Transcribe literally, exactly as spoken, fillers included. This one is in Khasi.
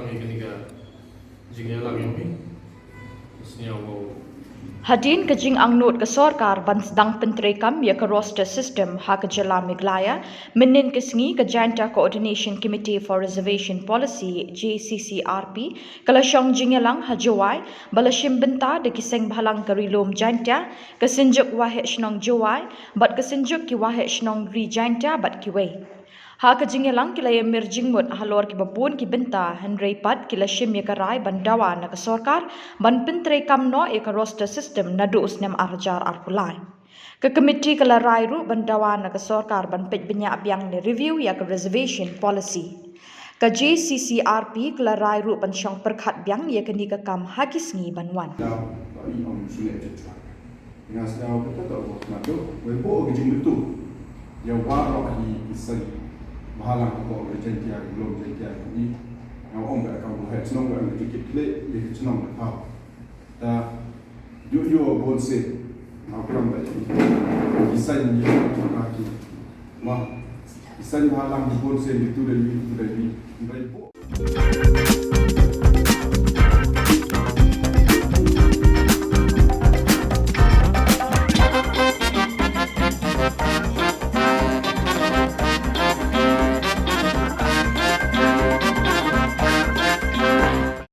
Kane ka jingïalang ïa phi. Sñiaw wow. Hadien ka jingangnud ka sorkar ban sdang pyntreikam ïa ka roster system ha ka jylla Meghalaya, mynnin ka sngi ka Jaiñtia Coordination Committee for Reservation Policy, J C C R P, ka la shong jingïalang ha Jowai, ba la shim bynta da ki seng bhalang ka Ri Lum Jaiñtia, ka Synjuk Waheh Shnong Jowai, bad ka Synjuk ki Waheh Shnong Ri Jaiñtia bad kiwei. Ha ka jingïalang ki la ïamir jingmut halor kiba bun ki bynta, hynrei pat ki la shim ïa ka rai ban dawa na ka sorkar ban pyntreikam noh ïa ka roster system naduh u snem ar hajar arphew lai. Ka komiti ka la rai ruh ban dawa na ka sorkar ban peit bniah biang ne review ïa ka reservation policy. Ka J C C R P ka la rai ruh ban shong pyrkhat biang ïa kane ka kam ha ki sngi ban wan. Daw ba i ong sule jut. Nga sñiaw kata ta ko na to, wei bo ki jing betu. Ya waroh hi ki seng bhalang ko Ri Jaiñtia, ki Lum Jaiñtia ki. Nga ong ba ka Waheh Shnong ba ki kit kle, ya ki chnong ka thaw. Ta yu yu bon se. Nga pram ba ki seng ni ka ki. Ma ki seng bhalang bon se ni tu dei ni tu dei ni. Wei bo.